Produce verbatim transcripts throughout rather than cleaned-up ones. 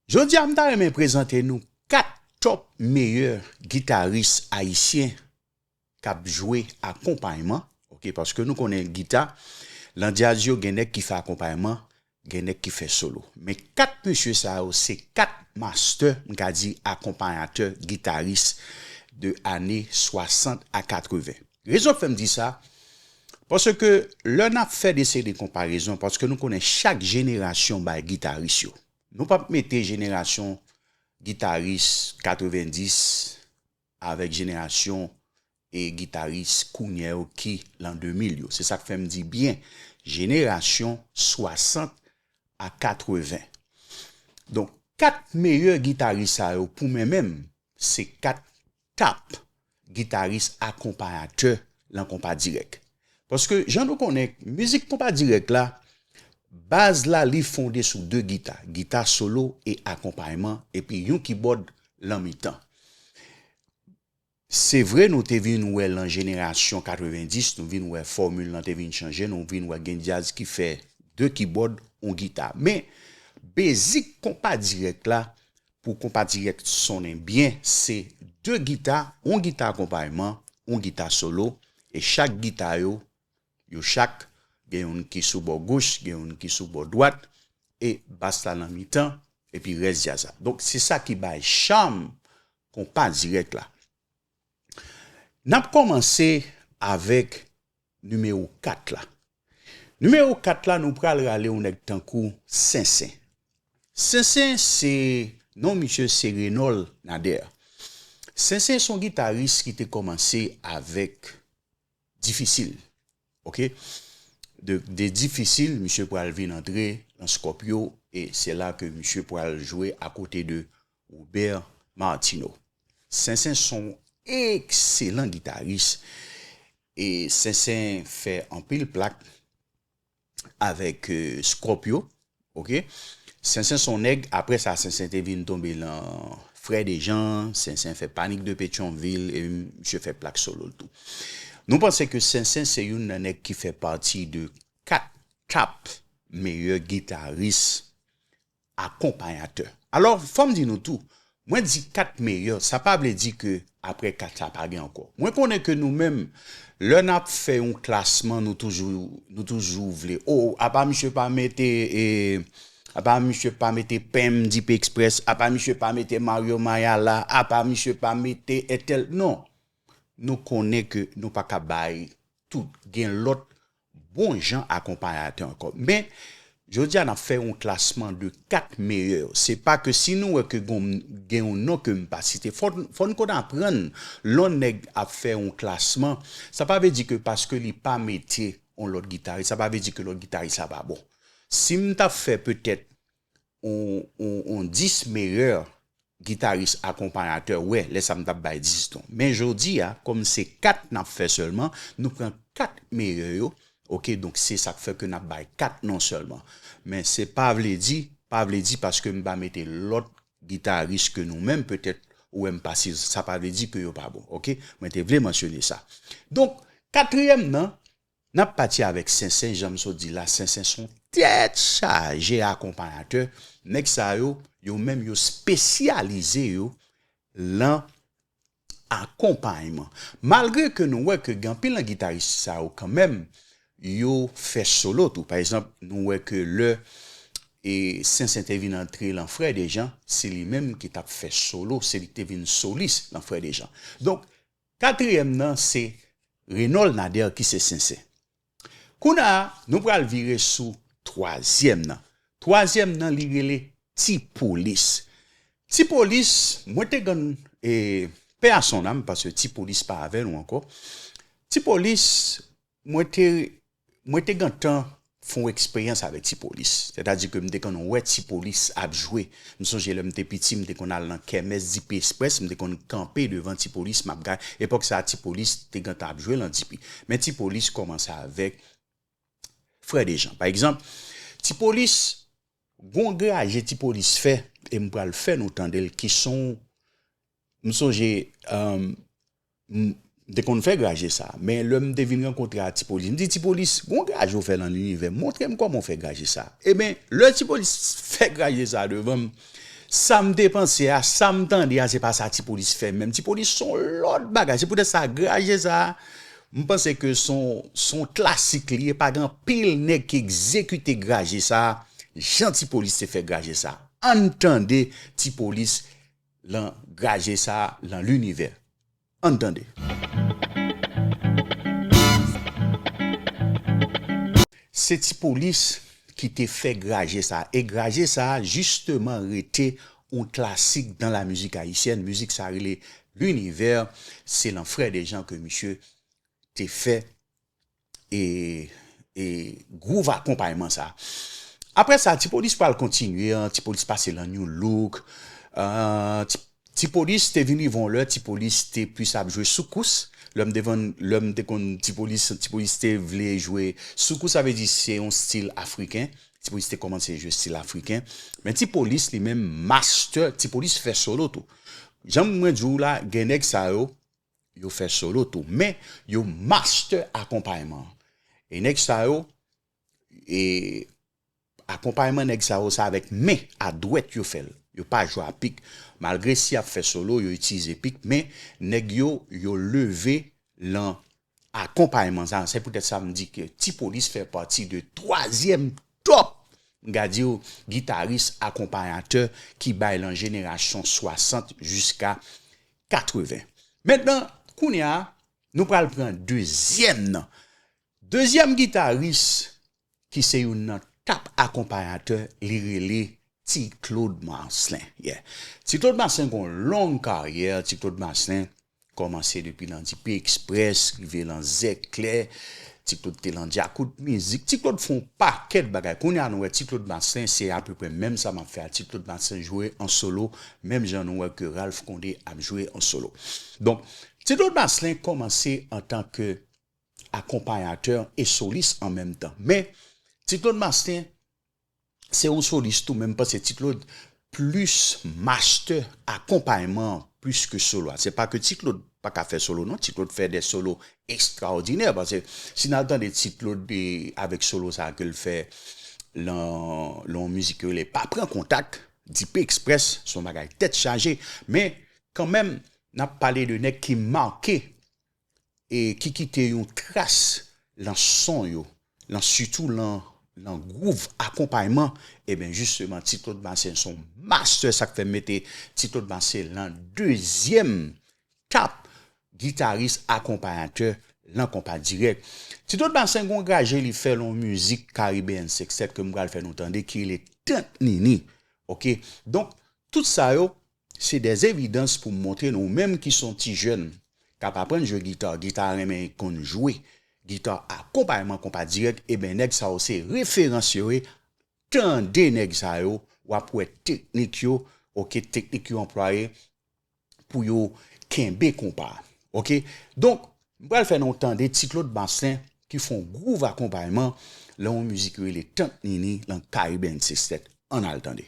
Jodi a, m ta renmen prezante nou kat top meyè gitaris ayisyen k ap jwe akonpayman, oke, paske nou konnen gita, lan djaz yo, gen nèg ki fè akonpayman, gen nèg ki fè solo. Men kat mesye sa yo, se kat mastè, m ka di akonpayatè, gitaris de ane swasant a katreven. Rezon k fè m di sa, paske lè n ap fè de seri de konparezon, paske nou konnen chak jenerasyon bay gitaris yo. Nou p ap mete jenerasyon gitaris katrevenndis avèk jenerasyon e gitaris kounye a yo ki lan de mil yo. Se sa k fè m di byen, jenerasyon swasant a katreven. Donk, kat meyè gitaris sa yo pou mwen menm, se kat top gitaris akonpayatè lan konpa dirèk. Paske, jan nou konnen, mizik konpa dirèk la, baz la, li fonde sou de gita, gita solo e akonpayman, epi yon kibòd lan mitan. Se vre, nou te vin wè lan jenerasyon katrevenndis, nou vin wè fòmil lan te vin chanje, nou vin wè gen djaz ki fè de kibòd, yon gita. Men, bezik konpa dirèk la, pou konpa dirèk sonnen byen, se de gita, yon gita akonpayman, yon gita solo, e chak gita yo, yo chak, gen youn ki sou bò goch, gen youn ki sou bò dwat, e bas la lan mitan, epi rès djaz la. Donk, se sa ki bay cham konpa dirèk la. N ap kòmanse avèk nimewo kat la. Nimewo kat la, nou pral rale yon nèg tankou Sensen. Sensen, se non misye, se Renòl Nader. Sensen se yon gitaris ki te kòmanse avèk Difisil. Oke? De, de Difisil, misye pral vin antre lan Scorpio, e se la ke misye pral jwe akote de Robert Martino. Sensen se yon ekselan gitaris, e Sensen fè anpil plak avèk, euh, Scorpio, oke? Sensen se yon nèg, apre sa, Sensen te vin tonbe lan Frè Dejan, Sensen fè Panik de Petyonvil, e misye fè plak solo l tou. Nou panse ke Sensen se youn nan nèg ki fè pati de kat top meyè gitaris akonpayatè. Alò, fò m di nou tou, mwen di kat meyè, sa pa vle di ke apre kat sa pa gen ankò. Mwen konnen ke nou menm, lè n ap fè yon klasman, nou toujou, nou toujou vle, o, apa misye pa mete, e, apa misye pa mete Pimp, Deep Express, apa misye pa mete Mario Mayala, apa misye pa mete entèl. Non. Nou konnen ke nou pa ka bay tout. Gen lòt bon jan akonpayatè ankò. Men, jodi a, n ap fè yon klasman de kat meyè. Se pa ke si nou wè ke gon, gen yon non ke m pa site, fò, fò n konn aprann lè yon nèg ap fè yon klasman, sa pa vle di ke paske li pa mete yon lòt gitaris, sa pa vle di ke lòt gitaris la pa bon. Si m t ap fè petèt yon, yon, yon dis meyè gitaris akonpayatè, wè, lè sa m t ap bay dis non. Men jodi a, kòm se kat n ap fè sèlman, nou pran kat meyè yo, oke, donk se sa k fè ke n ap bay kat non sèlman. Men se pa vle di, pa vle di paske m pa mete lòt gitaris ke nou menm, petèt, ou wè m pa site, sa pa vle di ke yo pa bon, oke? Mwen te vle mansyone sa. Donk, katriyèm nan, n ap pati avèk Sensen, jan m sot di la, Sensen se yon tèt chaje akonpayatè. Nèg sa yo, yo menm yo espesyalize yo lan akonpayman. Malgre ke nou wè ke gen anpil nan gitaris sa yo kanmenm, yo fè solo tou. Pa egzanp, nou wè ke lè, e, Sensen te vin antre lan Frè Dejan, se li menm ki t ap fè solo, se li ki te vin solis lan Frè Dejan. Donk, katriyèm nan, se Renòl Nader ki se Sensen. Kounye a, nou pral vire sou twazyèm nan. Twazyèm nan, li rele Ti Polis. Ti Polis, mwen te konn, e, paix à son âme, paske Ti Polis pa avè nou ankò. Ti Polis, mwen te, mwen te gentan fè yon eksperyans avèk Ti Polis. Sètadi ke m te konn wè Ti Polis ap jwe. M sonje lè m te piti, m te konn al nan kèmès Dipi Express, m te konn kanpe devan Ti Polis, m ap gade. Epòk sa a, Ti Polis te gentan ap jwe lan Dipi. Men Ti Polis kòmanse avèk Frè Dejan. Pa egzanp, Ti Polis, gon graje Ti Polis fè, e m pral fè nou tande l, ki se yon, m sonje, um, m te konn fè graje sa, men lè m te vin rankontre a Ti Polis, m di, "Ti Polis, gon graje w fè lan linivè, montre m kòman w fè graje sa." Ebyen, lè Ti Polis fè graje sa devan m, Sa m te panse a, sa m tande a, se pa sa Ti Polis fè menm. Ti Polis se yon lòt bagay. Se poutèt sa, Graje sa a, m panse ke se yon, se yon klasik li ye, pa gen anpil nèg ki egzekite Graje sa a, jan Ti Polis te fè Graje sa a. Ann tande Ti Polis lan Graje sa a, lan Linivè. Ann tande. Se Ti Polis ki te fè Graje sa a. E Graje sa a, jisteman, rete yon klasik dans la musique haïtienne. Mizik sa a rele Linivè. Se lan Frè Dejan ke misye te fè e, e gwouv akonpayman sa. Apre sa, Ti Polis pral kontinye, an, Ti Polis pase lan Nu Look. An, Ti, Ti Polis te vin rive yon lè, Ti Polis te plis ap jwe soukous. Lè m te vann, lè m te konn Ti Polis, Ti Polis te vle jwe soukous, sa vle di se yon stil afriken. Ti Polis te kòmanse jwe stil afriken. Men Ti Polis li menm master, Ti Polis fè solo tou. Jan mwen di w la, gen nèg sa yo, yo fè solo tou. Men, yo master akonpayman. E nèg sa yo, e akonpayman nèg sa yo, se avèk men a dwèt yo fè l. Yo pa jwe a pik. Malgre si y ap fè solo, yo itilize pik, men nèg yo, yo leve lan akonpayman sa. Se poutèt sa m di ke Ti Polis fè pati de twazyèm top, m ka di w, gitaris akonpayatè ki bay lan jenerasyon swasant jiska katreven. Mentnan, kounye a, nou pral pran dezyèm nan. Dezyèm gitaris ki se youn nan top akonpayatè, li rele Ti Claude Marcelin. Yeah. Ti Claude Marcelin gon long karyè, Ti Claude Marcelin kòmanse depi lan Dipe Express, rive lan Zèklè, Ti Claude te lan Djakout Mizik, Ti Claude fè yon pakèt bagay. Kounye a nou wè Ti Claude Marcelin se apeprè menm sa m ap fè a. Ti Claude Marcelin jwe an solo, menm jan nou wè ke Ralph Condé ap jwe an solo. Donk, Ti Claude Marcelin kòmanse antanke akonpayatè e solis an menm tan. Men, Ti Claude Marcelin, se yon solis tou, men m panse Ti Claude plis master akonpayman plis ke solo a. Se pa ke Ti Claude pa ka fè solo, non, Ti Claude fè de solo ekstraòdinè, paske si n al tande Ti Claude, e, avèk solo sa ke l fè lan, lan yon mizik yo rele Pa Pran Kontak, Dipe Express, se yon bagay tèt chaje, men kanmenm, n ap pale de nèg ki make e ki kite yon tras lan son yo, lan sitou lan, lan gwouv akonpayman, ebyen, jisteman, Ti Claude Marcelin se yon master, sa k fè m mete Ti Claude Marcelin lan dezyèm top gitaris akonpayatè lan konpa dirèk. Ti Claude Marcelin gon graje li fè lan yon mizik Caribbean Sextet ke m pral fè nou tande ki rele Tant Nini. Oke? Donk, tout sa yo, se dè evidans pou montre nou, ou menm ki se yon ti jèn k ap aprann jwe gita, gita renmen konn jwe, gita akonpayman konpa dirèk, ebyen, nèg sa yo se referans yo ye, tande nèg sa yo, w ap wè teknik yo, oke, teknik yo anplwaye pou yo kenbe konpa. Oke? Donk, m pral fè nou tande Ti Claude Marcelin ki fè yon gwouv akonpayman lan yon mizik yo rele Tant Nini lan Caribbean Sextet. Ann al tande.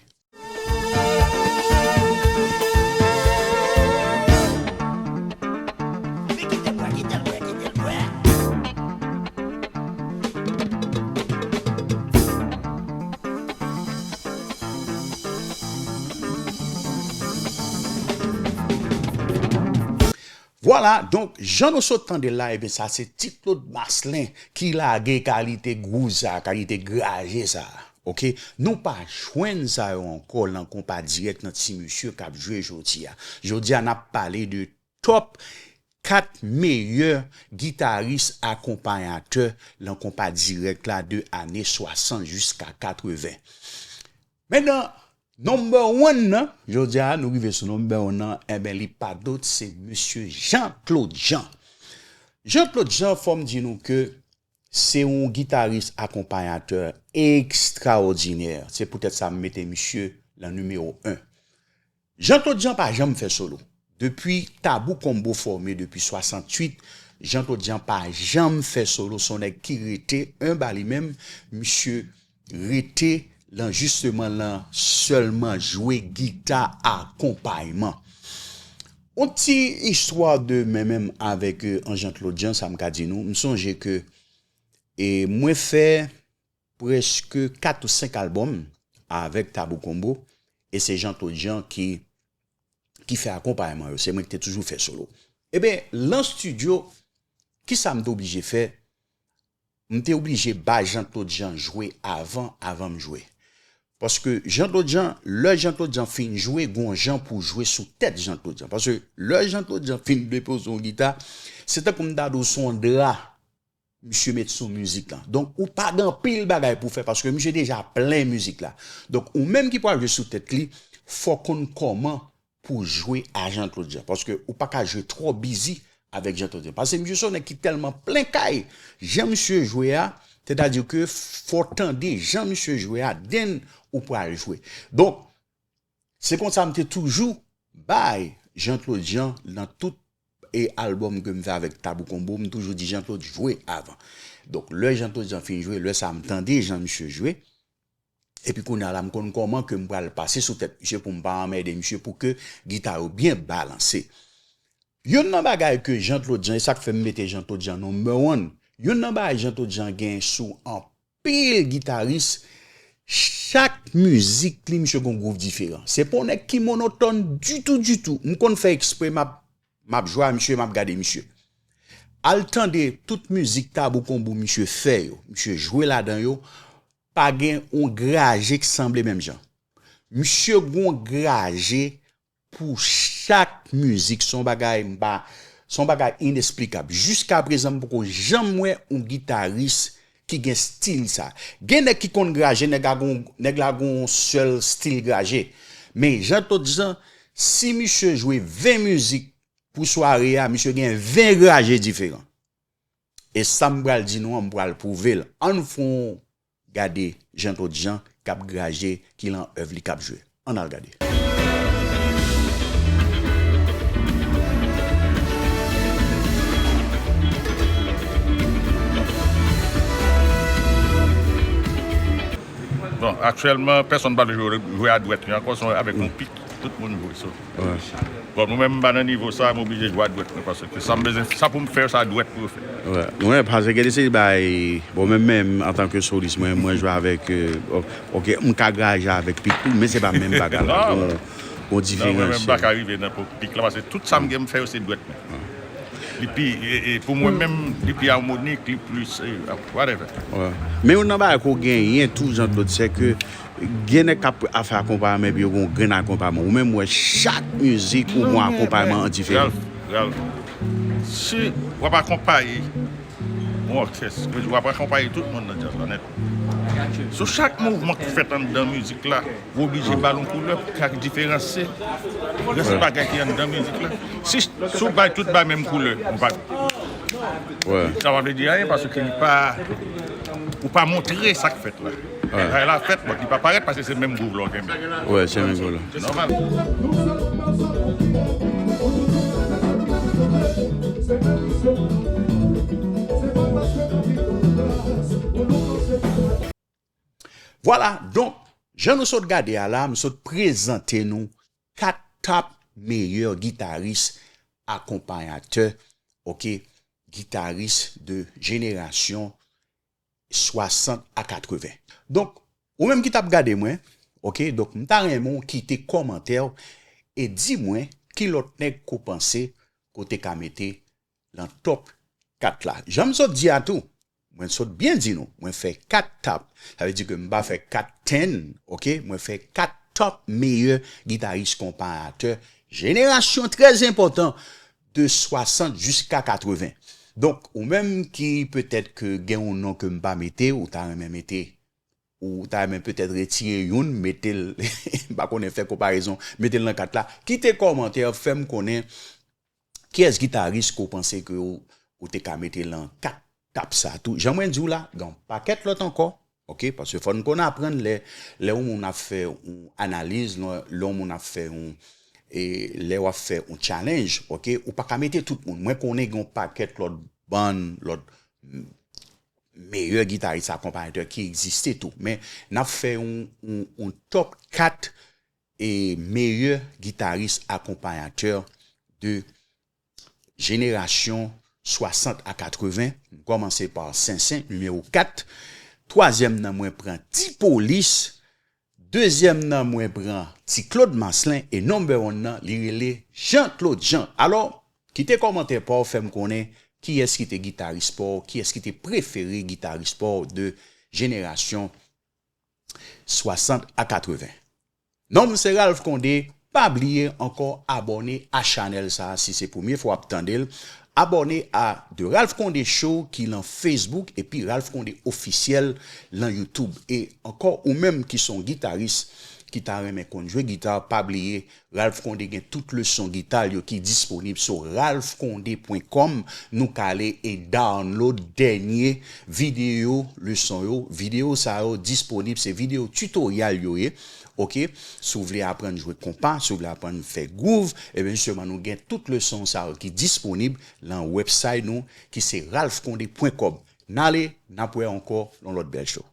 Vwala, donk, jan nou sot tande l la, ebyen, sa se Ti Claude Marcelin ki lage kalite gwouv sa, kalite graje sa. Oke? Nou pa jwenn sa yo ankò lan konpa dirèk nan ti mesye k ap jwe jodi a. Jodi a, n ap pale de top kat meyè gitaris akonpayatè lan konpa dirèk la de ane swasant jiska katreven. Mentnan, number one nan, jodi a, nou rive sou number one nan, enben, li pa dòt, se mesye Jean Claude Jean. Jean Claude Jean, fò m di nou ke se yon gitaris akonpayatè ekstraòdinè. Se poutèt sa m mete misye lan nimewo en. Jean Claude Jean pa janm fè solo. Depi Tabou Combo fòme depi swasanntuit, Jean Claude Jean pa janm fè solo. Se yon nèg ki rete enb a li menm. Misye rete lan, jisteman, lan sèlman jwe gita akonpayman. Yon ti istwa de mwen menm avèk, e, an Jean Claude Jean, sa m ka di nou. M sonje ke, e, mwen fè prèske kat ou senk albòm avèk Tabou Combo. E se Jean Claude Jean ki, ki fè akonpayman yo. Se mwen ki te toujou fè solo. Ebyen, lan estidyo, kisa m te oblije fè? M te oblije bay Jean Claude Jean jwe avan, avan m jwe. Paske Jean Claude Jean, lè Jean Claude Jean fin jwe, gon jan pou jwe sou tèt Jean Claude Jean. Paske lè Jean Claude Jean fin depoze yon gita, se tankou m ta di w se yon dra misye met sou mizik lan. Donk, ou pa gen anpil bagay pou fè paske misye deja plen mizik la. Donk, ou menm ki pral jwe sou tèt li, fò w konn kòman pou jwe a Jean Claude Jean. Paske ou pa ka jwe twò bizi avèk Jean Claude Jean. Paske misye se yon nèg ki tèlman plen kay, jan misye jwe a, sètadi ke fò w tande jan misye jwe a, then ou pral jwe. Donk, se konsa m te toujou bay Jean Claude Jean nan tout e albòm ke m fè avèk Tabou Combo, m toujou di Jean Claude jwe avan. Donk, lè Jean Claude Jean fin jwe, lè sa a m tande jan misye jwe, epi kounye a la, m konn kòman ke m pral pase sou tèt misye pou m pa anmède misye, pou ke gita yo byen balanse. Youn nan bagay ke Jean Claude Jean, e sa k fè m mete Jean Claude Jean number one, youn nan bagay Jean Claude Jean gen sou anpil gitaris, chak mizik li, misye gon gwouv diferan. Se pa yon nèg ki monotòn ditou, ditou. M konn fè ekspre, m ap, m ap jwe a misye, m ap gade misye. Al tande tout mizik Tabou Combo misye fè yo, misye jwe ladan yo, pa gen yon graje k sanble menm jan. Misye gon graje pou chak mizik, se yon bagay m pa, se yon bagay inesplikab. Jiska prezan, m poko janm wè yon gitaris ki gen stil sa. Gen nèg ki konn graje, nèg la gon, nèg la gon sèl stil graje. Men Jean Claude Jean, si misye jwe ven mizik pou sware a, misye gen ven graje diferan. E sa m pral di nou an, m pral pwouve l. Ann fè yon gade Jean Claude Jean k ap graje ki lan èv li k ap jwe. Ann al gade. Bon, aktyèlman, pèsonn pa vle jwe, jwe a dwèt li ankò, se avèk yon pik tout moun jwe. So. Bon, nou menm, m pa nan nivo sa, m oblije jwe a dwèt mwen, paske sa m bezwen, sa pou m fè, se a dwèt pou yo fè. Wi, paske gen de se bay, bon, menm, menm, antanke solis, mwen, mwen jwe avèk, euh, ok, m ka graje avèk pik tou, men se pa menm bagay la. Gon, gon diferans. Non, mwen menm, m pa ka rive nan pik la, paske tout sa m gen m fè yo, se dwèt mwen. Li pi, e, e, pou mwen menm, li pi amonik, li plis, e, whatever. Wi. Men youn nan bagay ke w genyen tou, Jean Claude, se ke gen nèg k ap fè akonpayman epi yo gen yon grenn akonpayman. Ou menm, w wè chak mizik ou gen yon akonpayman an diferan. Ralph, Ralph, si w ap akonpaye yon òkès, w ap akonpaye tout moun nan djaz la nèt. Sou chak mouvman ki fèt anndan mizik la, ou oblije ba l yon koulè pou ka diferansye rès bagay ki anndan mizik la. Si, si w bay tout bay menm koulè, ou pa Sa pa vle di anyen paske li pa, ou pa montre sa k fèt la. Bagay la fèt, but li pa parèt paske se menm gwouv la w kenbe. Wi, se menm gwouv la. Se nòmal. Vwala, donk, jan nou sot gade a la, m sot prezante nou kat top meyè gitaris akonpayatè, oke, gitaris de jenerasyon swasant a katreven. Donk, ou menm ki t ap gade mwen, oke, donk, m ta renmen w kite kòmantè w e di mwen ki lòt nèg ke w panse ke w te ka mete lan top kat la. Jan m sot di a tou, mwen sot byen di nou, mwen fè kat top. Sa vle di ke m pa fè kat ten, oke? Mwen fè kat top meyè gitaris konpayatè jenerasyon trè enpòtan de swasant jiska katreven. Donk, ou menm ki petèt ke gen yon non ke m pa mete, ou ta renmen mete, ou ta renmen petèt retire youn, mete l, m pa konnen, fè konparezon, mete l nan kat la, kite kòmantè, fè m konnen kiyès gitaris ke w panse ke w, ou te ka mete lan kat top sa tou. Jan mwen di w la, gen yon pakèt lòt ankò, oke? Paske fò n konn aprann lè, lè yon moun ap fè yon analiz, lè, lè yon moun ap fè yon, e, lè w ap fè yon challenge, oke? Ou pa ka mete tout moun. Mwen konnen gen yon pakèt lòt bann, lòt, m, meyè gitaris akonpayatè ki egziste tou. Men n ap fè yon, yon, yon top kat e meyè gitaris akonpayatè de jenerasyon swasant a katreven. M kòmanse pa Sensen, nimewo kat. Twazyèm nan, mwen pran T-Police, Dezyèm nan, mwen pran Ti Claude Marcelin, e number one nan, li rele Jean Claude Jean. Alò, kite kòmantè pa w, fè m konnen kiyès ki te gitaris pa w, kiyès ki te prefere gitaris pa w de jenerasyon swasant a katreven. Non m se Ralph Condé, pa bliye ankò abòne a chanèl sa a si se premye fwa w ap tande l. Abòne a The Ralph Condé Show ki lan Facebook epi Ralph Condé Officiel lan YouTube. E ankò, ou menm ki se yon gitaris ki ta renmen konn jwe gita, pa bliye Ralph Condé gen tout leson gita l yo ki disponib sou ralph condé pwen kòm. Nou ka ale e download dènye videyo leson yo. Videyo sa yo disponib, se videyo tutorial yo ye. Oke, si w vle aprann jwe konpa, si w vle aprann fè groove, ebyen jisteman nou gen tout leson sa yo ki disponib lan website nou ki se ralph condé pwen kòm. N ale, n ap wè ankò lan lòt bèl show.